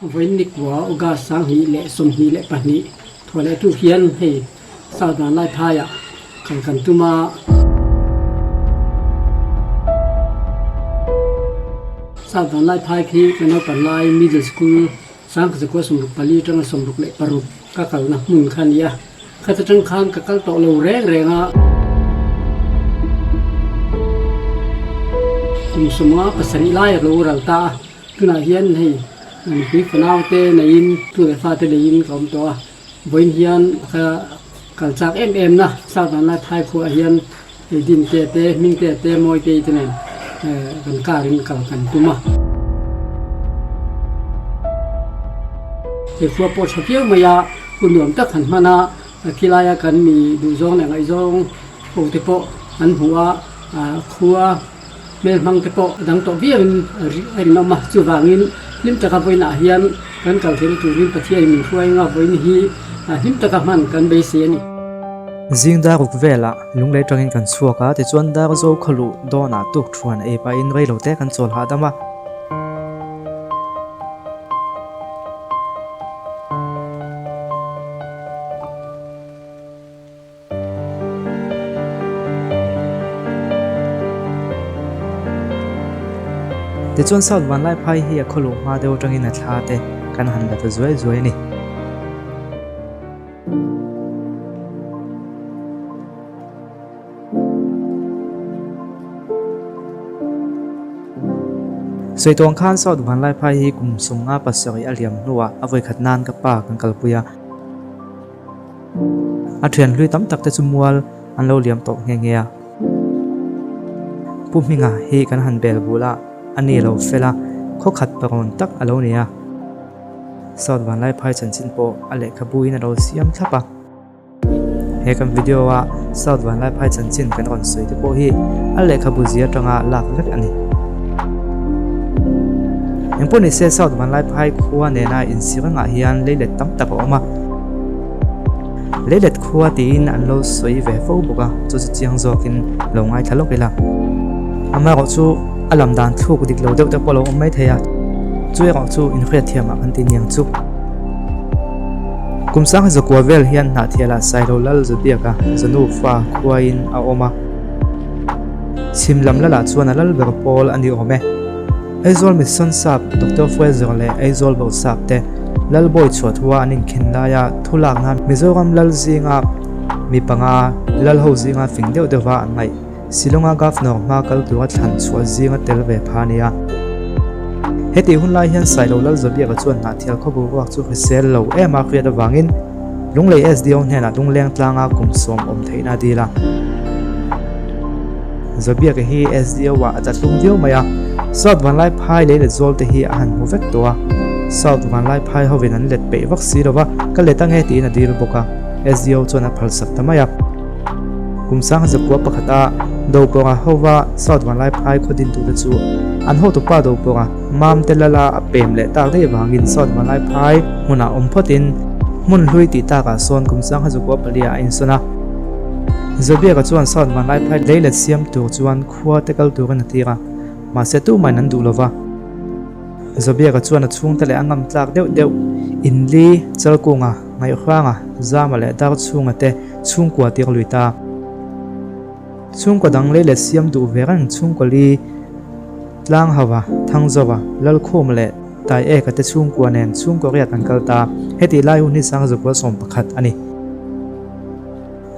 Vawiin nikua August 2022 thaw leh tu hian hei South Vanlaiphaiah kal kan tum a. South Vanlaiphai khi ka naupan lai Middle School 1964 atanga 66 ka kalna hmun kha a ni a. Khat atang khan ka kal tawh lo reng reng a. Kum 57 lai a lo ral ta a. Tunah hian hei nupui fanau te neiin tu leh fate neiin ka awm tawh a. Vawiin hian ka kal chak em em na South Vanlai phai khuaah hian hei din te te hming te te mawi te te nen kan car in kal kan tum a. He khua pawh tha viau mai a, hun nuam tak han hman a, khilaia kan mi duhzawng leh ngaihzawng ho te pawh an hmu a, khua hmel hmang te pawh a dang tawh viau in a rinawm a, chuvangin hlim taka vawiinah hian kan kal theihna turin Pathianin min hruai anga vawiin hi hlim taka hman kan beisei a ni. Zing dar ruk velah lunglei tangin kan chhuak a, tichuan dar zo khaw luh dawnah tuk thuan ei pahin reilote kan chawl hahdam a. Tichuan South Vanlaiphai hi a khawluh hma deuh atangin a thla te kan han la ta zuai zuai a ni. Sawi tawng khan South Vanlaiphai hi kum 57 a liam hnuah a vawikhat nan ka pa kan kalpui a. A thian hlui tam tak te chu mual an lo liam tawh nghe nghe a. Pu Hminga hi kan han bel bul a, a ni lo fel a, khaw khat parawn tak a lo ni a. South Vanlaiphai chanchin pawh a lehkhabu in a lo siam thlap a. He kan video a South Vanlaiphai chanchin kan rawn sawi te pawh hi a lehkhabu zia atanga lak vek a ni. Engpawh ni se South Vanlaiphai khua nena insir angah hian leilet tam tak a awm a. Leilet khua tiin an lo sawi ve fo bawk a, chu chu chiang zawkin lo ngaithla lawk ila. Amaherawh chu a lam dan thluk dik lo deuh te pawh a lo awm mai thei a, chu erawh chu inhriatthiamah kan ti niang chu. Kum sangha zakua vel hian Hnahthialah Sailo Lal Zabiaka Zanu fa khuaiin a awm a. Chhim lam lalah chuan a lal ber pawl a ni awm e. Aizawl Mission Sap Doctor Fraser leh Aizawl Bawrhsap te Lalbawi chhuathua an inkhin laia thu lak nan Mizoram lal zinga mi panga lal ho zinga fing deuh deuha an ngaih Shillonga Governor hma kal tura thlan chhuah zinga tel ve pha a ni a. Hetih hun lai hian Sailo Lalzabiaka chuan Hnahthial khawbu ruak chu hrisel lo em a hriat avangin Lunglei SDO hnenah Lungleng tlanga kum sawm awm theihna a dil a. Zabiaka hi SDO ah a tlatlum viau mai a, South Vanlaiphai lei let zawl te hi a han hmu vek tawh a. South Vanlaiphai hovin an let peih vak si lova, ka let ange tiin a dil bawk a, SDO chuan a phalsak ta mai a. Kum 1900 pakhata Dopawnga hova South Vanlaiphai khaw dintute chu an hotupa Dopawnga Mamte lala a pem leh tak daih vangin South Vanlaiphai hmunah awm phawtin hmun hlui tih takah sawn kum 1904 ah a insawn a. Zabiaka chuan South Vanlaiphai leilet siam tur chuan khua te kal turin a tir a, mahse tumahin an duh lova. Zabiaka chuan a chhungte leh a ngam tlak deuh deuh Inli, Chalkunga, Ngaihhuanga, Zama leh Darchhunga te chhungkua tir lui ta. Chhungkaw dang leilet siam duh ve reng chhungkaw li Tlanghauva, Thangzova, Lalkhuma leh Taieka te chhungkua nen chhungkaw riat an kal ta. Hetih lai hun hi Sangzukua 11 a ni.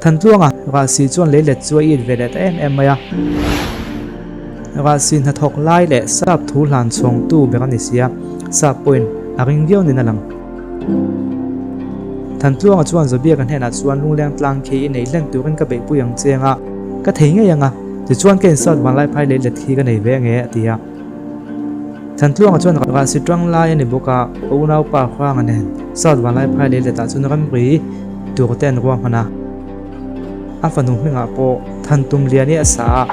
Thantluanga Rahsi chuan leilet chu a it ve leh ta em em mai a. Rahsi hnathawk lai leh sap thu hlan chhawngtu ber a ni si a, sap pawhin a ring viau niin a lang. Thantluanga chuan Zabiaka hnenah chuan lungleng tlang khi i nei hlen turin ka beihpui ang che anga ka thei ngei anga, tichuan ka insat vanlaiphai leilet khi ka nei ve ange a ti a. Thantluanga chuan Rahsi tang lai a ni bawk a, a unaupa Hranga nen South Vanlaiphai leiletah chuan ramri tur te an ruahman a. A fanu hmingah pawh Thantumliani a sa a,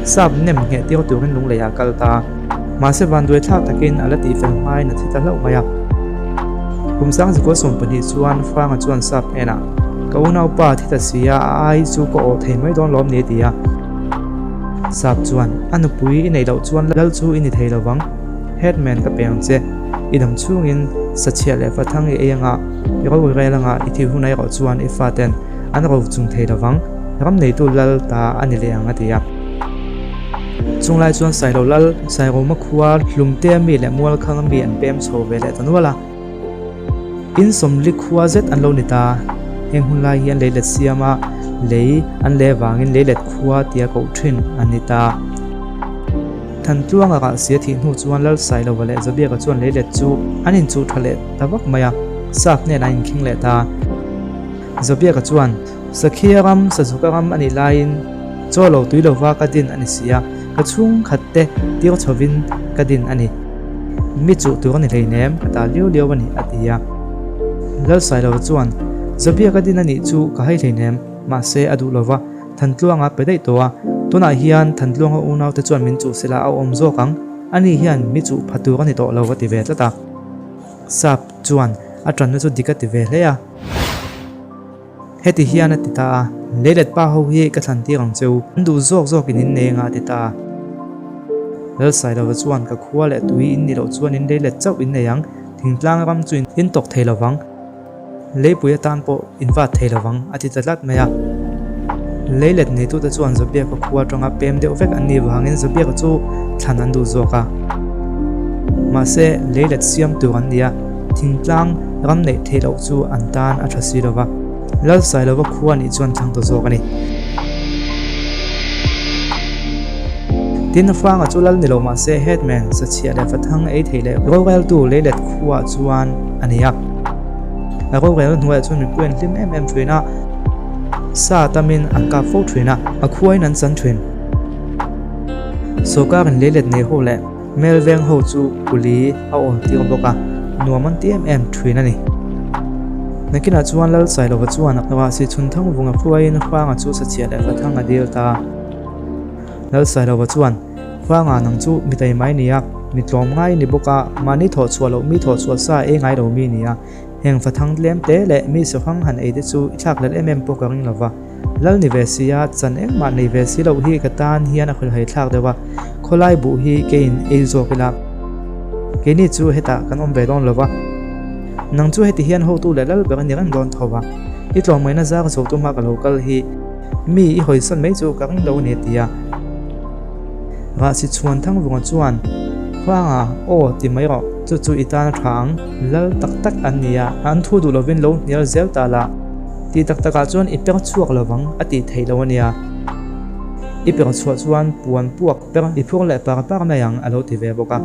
sap nem ngheh tir turin lunglei ah a kal ta. Mahse vanduai thlak takin a la tihfel hmain a thi ta hlauh mai a. Kum 1912 chuan Hranga chuan sap hnenah, Ka unaupa a thi ta si a, a ai chu ka awh thei mai dawn lawm ni a ti a. Sap chuan, A nupui i neih loh chuan lal chu i ni thei lo vang. Headman ka pe ang che. I dam chhungin sachhiah leh fathang i ei anga, i ro rel anga i thih hun erawh chuan i faten an ro chung thei lovang, ram neitu lal ta a ni leh ang a ti a. Chung lai chuan Sailo lal Sairoma khua Hlumtea mi leh Mualkhanga mi an pem chho ve leh ta nual a. In sawmli khua zet an lo ni ta. Heng hun lai hian leilet siama lei an leh vangin leilet khua tia koh thin an ni ta. Thantluanga rah sia thih hnu chuan Lalsailova leh Zabiaka chuan leilet chu an inchuh tha leh ta vak mai a, sap hnen an inkhing leh ta. Zabiaka chuan, Sakhia ram, Sazuka ram a nih laiin chaw lo tui lova ka din a ni si a, ka chhungkhat te tir chhovin ka din a ni. Mi chuh tur a ni hleinem, ka ta liau liau a ni, a ti a. Lalsailova chuan, Zabiaka din a nih chu ka hai hleinem, mahse a duh lova, Thantluanga pe daih tawh a, tunah hian Thantluanga unaute chuan min chuh sela a awm zawk ang, ani hian mi chuh pha tur a ni tawh lo a ti ve tlat a. Sap chuan a tanna chu dik a ti ve hle a. Heti hian a ti ta a, Leilet pa ho hi ka thlan tir ang che u, an duh zawk zawkin in nei anga a ti ta a. Lalsailova chuan ka khua leh tui in nih loh chuan in leilet chauh in nei ang, thingtlang ram chu in tawk thei lovang. Leipui atan pawh in vat thei lovang a ti ta tlat mai a. Leilet neitute chuan Zabiaka khua atanga pem deuh vek an nih vangin Zabiaka chu thlan an duh zawk a. Mahse, leilet siam tur an ni a, thingtlang ram neih theih loh chu an tan a tha si lova. Lalsailova khua nih chuan thlang ta zawk a ni. Tin, Hranga chu lal ni lo mahse headman sachhiah leh fathang ei thei leh roreltu leilet khuaah chuan a ni a. A rorel hnuaiah chuan mipui an hlim em em thin a, sa tamin an kap fo thin a, a khuain an chan thin. Sawrkarin leilet nei ho leh Mel veng ho chu kuli a awn tir bawk a, nuam an ti em em thin a ni. Nakinah chuan Lalsailova chuan Rahsi chhunthang vunga hruaiin Hranga chu sachhiah leh Fathang a dil ta. Lalsailova chuan, Hranga nang chu mi taima i ni a, mi tlawm ngai i ni bawk a, mahni thawh chhuah loh mi thawh chhuah sa ei ngai lo mi i ni a, heng Fathang tlem te leh mi sawhang han ei te chu i thlak hlel em em pawh ka ring lova. Lal ni ve si a, chan engmah nei ve si loh hi ka tan hian a hrilhhai thlak deuh a, khawlai buh hi keiin ei zawk ila, keini chu hetah kan awm ve dawn lo va, nang chu heti hian hotu leh lal ber a ni reng dawn tho va, i tlawmngaihna zar zo tuma ka lo kal hi mi i hawisan mai chu ka ring lo a ni a ti a. Rahsi chhuan Thangvunga chuan, Hranga, aw ti mai rawh, chu chu i tan a tha ang, lal tak tak an ni a, an thu duh lovin lo hnial zel ta la. Tih tak takah chuan i per chhuak lovang a tih theih lo a nia. I per chhuah chuan puan puak per i phur leh par par mai ang a lo ti ve bawk a.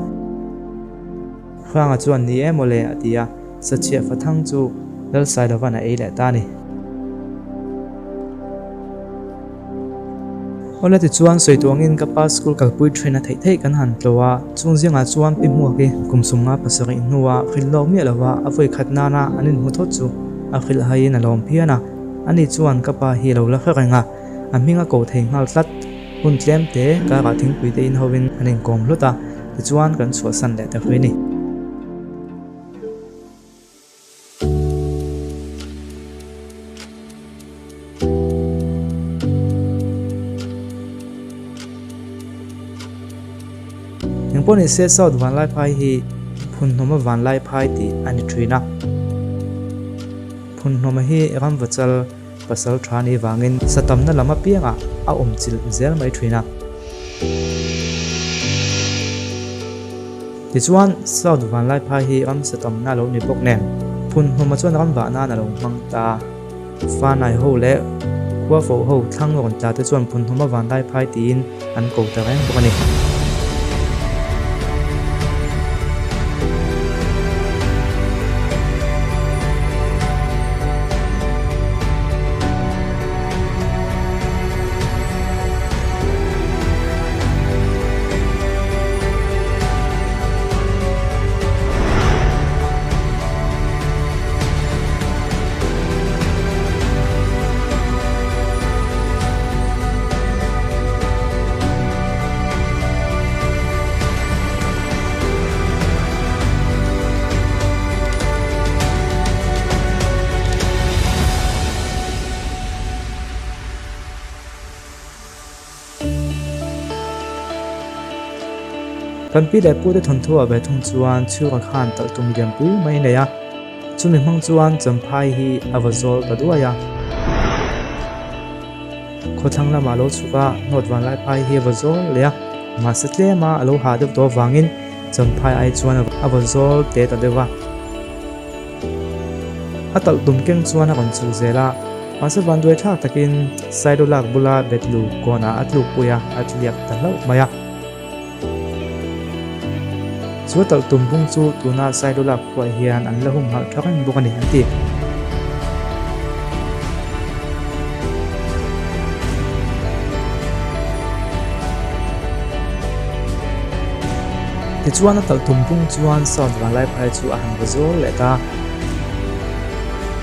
Hranga chuan ni e mawle a ti a, sachhiah fathang chu Lalsailovan a ei leh ta a ni. Awle tichuan sawi tuangin ka pa school kalpui thin a theih theih kan han tlo a, chung zingah chuan Pi Hmuaki kum sumnga pasarih hnua hrilh lawk miah lova a vawi khat nana an inhmu thawt chu a hrilh haiin a lawm phian a, ani chuan ka pa hi a lo la hre reng a, a hming a ko thei nghal tlat. Hun tlem te karah thingpui te in hovin an inkawm hlut a, tichuan kan chhuahsan leh ta hlui a ni. Engpawh ni se South Vanlaiphai hi Phunhnawma Vanlaiphai tih a ni thin a. Phunhnawma hi ramvachal pasal tha ni vangin satamna lam apiangah a awm chilh zel mai thin a. Tichuan, South Vanlaiphai hi ram satamna a lo ni bawk nen, Phunhnawma chuan ram vah nan a lo hmang ta. Fanai ho leh Khuafo ho thlang rawn tla te chuan Phunhnawma Vanlaiphai tiin an ko ta reng bawk a ni. Kan pi leh pute thawnthu ah ve thung chuan chhura khan talh tum lianpui mai a nei a, chumi hmang chuan Champhai hi a va zawl ta duai a. Khawthlang lamah a lo chhuk a, North Vanlaiphai hi a va zawl leh a, mahse tlema a lo hah deuh tawh avangin Champhai ai chuan a va zawl te ta deuh a. A talh tum keng chuan a rawn chhuk zel a, mahse vanduai thlak takin Sailulak bula betlu kawnah a tlukpui a, a tliak ta hlauh mai a. Chu a talh tum bung chu tuna Sailulak khuaah hian an la humhalh tha reng bawk a ni an ti. Tichuan a talh tum bung chuan South Vanlaiphai chu a han va zawl leh ta.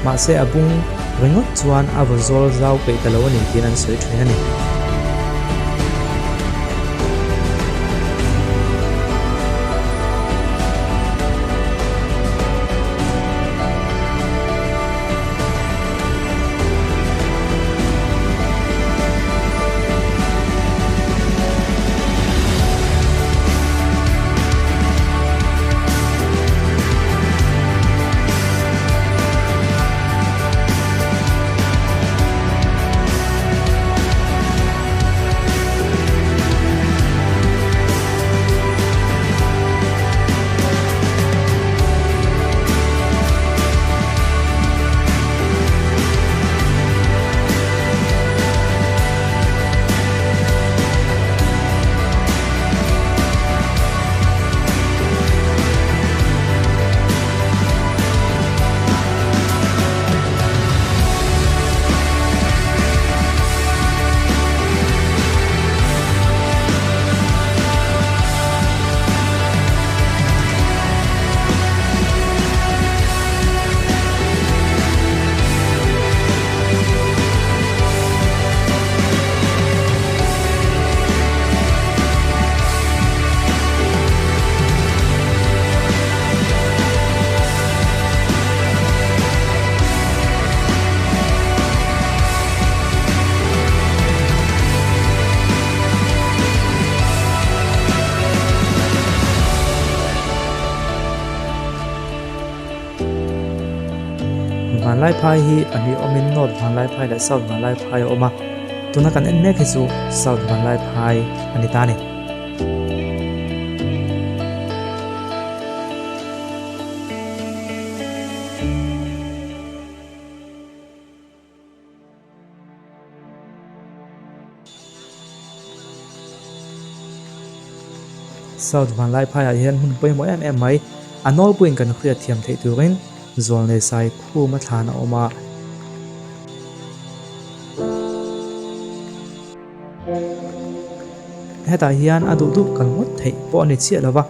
Mahse a bung ringawt chuan a va zawl zau peih ta lo a ni tiin an sawi thin a ni. Vanlaiphai hi pahnih awmin North Vanlaiphai leh South Vanlaiphai a awm a, tuna kan en mek hi chu South Vanlaiphai a ni ta a ni. South Vanlaiphaiah hian hmun pawimawh em em mai, a nawlpuiin kan hriat thiam theih turin Zawlnei Sai khum a thlan a awm a. Hetah hian a duh duh kal ngawt theih pawh a ni chiah lo va,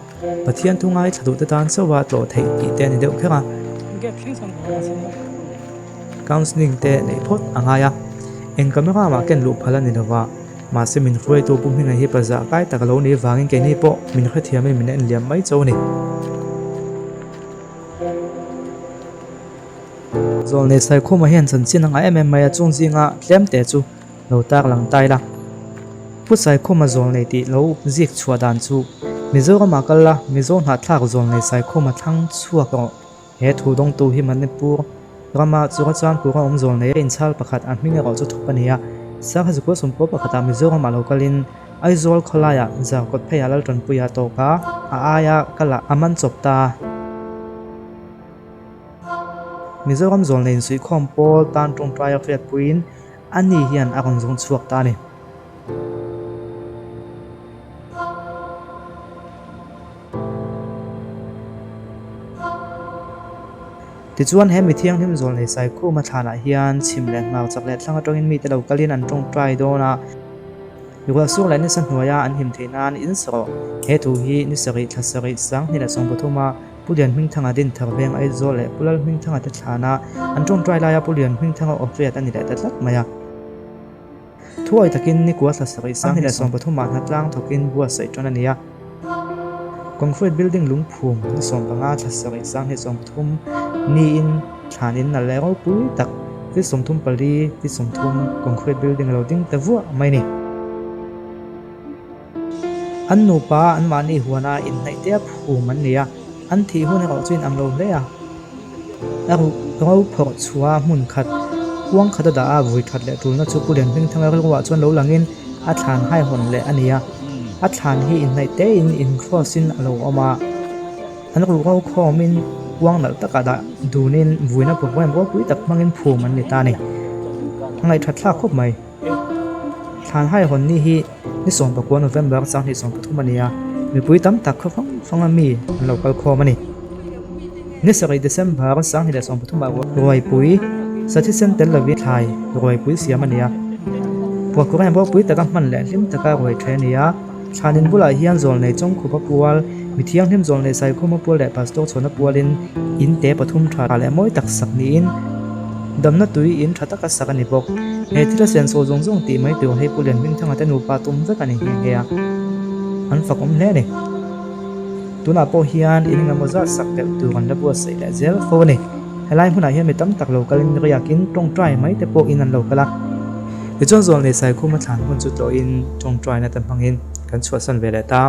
Pathian thu ngaithla duhte tan chauha tlawh theih tih te a ni deuh kher a. Counselling te neih phawt a ngai a, eng camera mah ken luh phal a ni lo va, mahse min hruaitu Pu Hminga hi pa zah kai tak a lo nih vangin keini pawh min hrethiamin min en liam mai chauh a ni. Zawlnei Saikhuma hian chanchin a ngah em em mai a, chung zinga tlem te chu lo tar lang tai la. Pu Saikhuma zawlnei tih lo zik chhuah dan chu Mizoramah kal la, Mizo hnahthlak zawlnei Saikhuma thlang chhuak rawh. He thu dawngtu hi Manipur rama Churachandpur a awm zawlnei a inchhal pakhat a hming erawh chu thup a ni a. Sangha zukua sawmkua pakhatah Mizoramah lo kalin Aizawl khawlaiah Zarkawt pheiah Laltanpuia a tawk a, a aia kalah a man chawp ta a. Mizoram zawlnei insuihkhawm pawl tan tawngtai a hriatpuiin ani hian a rawn zawng chhuak ta a ni. Tichuan he mi thianghlim zawlnei Saikhuma thlanah hian chhim leh hmar chak leh thlang atangin mite lo kalin an tawngtai dawn a. Ruahsur leh nisa hnuaia an him theih nan in sarawh. He thu hi ni sarih thla sarih sanghnih leh sawmpathuma Pu Lian Hmingthanga Dinthar veng Aizawl leh Pu Lal Hmingthanga te thlana an tawngtai laia Pu Lian Hmingthanga awhriat a ni leh ta tlat mai a. Thuai takin nikua thla sarih sanghnih leh sawmpathumah hnatlang thawkin buatsaih tan a ni a. Concrete building lungphum ni sawmpanga thla sarih sanghnih 30 niin thlan in nalh leh ropui tak feet 34 feet 30 concrete building a lo ding ta vuah mai a ni. An nupa anmahni huana inhnaih te a phum an ni a, an thih hun erawh chu inang lo hle a. A ruh ro phawrh chhuah hmun khat, kuang khat a dah a, vui that leh tulna chu Pu Lianhmingthanga rilruah chuan lo langin a thlan haihawn leh a ni a. A thlan hi inhnaih tein in cross in a lo awm a. An ruh ro khawmin kuang nalh takah dah dunin vuina programme ropui tak hmangin phum an ni ta a ni. A ngaihthat thlak khawp mai. Thlan haihawn ni hi ni 19 November 2023 a ni a, mipui tam tak khaw fang fanga mi an lo kal khawm a ni. Ni sarih December 2023 ah ruaipui sa thisen tel lovin thlai ruaipui siam a ni a, programme ropui taka hman leh hlim taka ruai the a ni a. Thlanin bulah hian zawlnei Chawngkhupa pual, mi thianghlim zawlnei Saikhuma pual leh Pastor Chhuana pualin in te pathum tha leh mawi tak sak niin damna tui in tha taka sak a ni bawk. He thil a senso zawng zawng tih mai tur hi Pu Lianhmingthanga te nupa tum vek a ni nghe nghe a, an fakawm hle a ni. Tunah pawh hian in engemaw zat sak belh tur an la buatsaih leh zel fo a ni. Helai hmunah hian mi tam tak lo kalin riakin tawngtai mai te pawhin an lo kal a. Tichuan Zawlnei Saikhuma thlan hmun chu tlawhin tawngtaina te hmangin kan chhuahsan ve leh ta.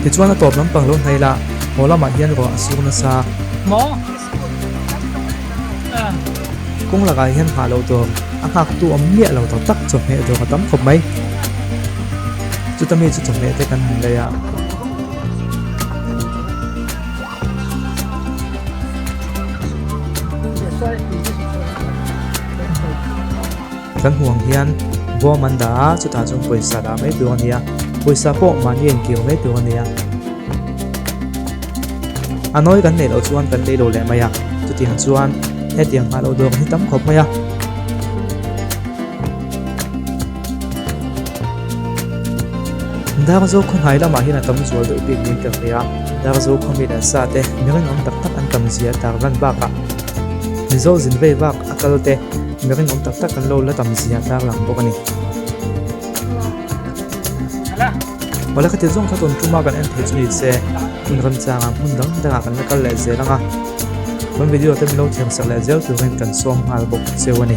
Tichuan a tawp lampang lo hnai la, haw lamah hian ruah a sur nasa. Kawng lakah hian nghah loh tur a nghaktu awm miah lo tak tak chawhmeh dawr a tam khawp mai. Chuta mi chu chawhmeh te kan han lei a. Kan hmuh ang hian bawm an dah a, chutah chuan pawisa dah mai tur a ni a, pawisa pawh mahni a inkir mai tur a ni a. A nawi kan neih loh chuan kan lei lo leh mai a, chutiang chuan hetiang nghah loh dawr hi tam khawp mai a. Darzo khaw hnai lamah hian a tam zual deuh bik niin ka hria a, Darzo khaw mi leh sa te mi rinawm tak tak an tam zia tar lan bakah Mizo zin vei vak a kal te mi rinawm tak tak an lo la tam zia tar lang bawk a ni. Awle khati zawng kha tun tuma kan en thei chu ni se hmun remchangah hmun dang dangah kan la kal leh zel ang a, kan video te min lo thiam sak leh zel turin kan sawm nghal bawk cheu a ni.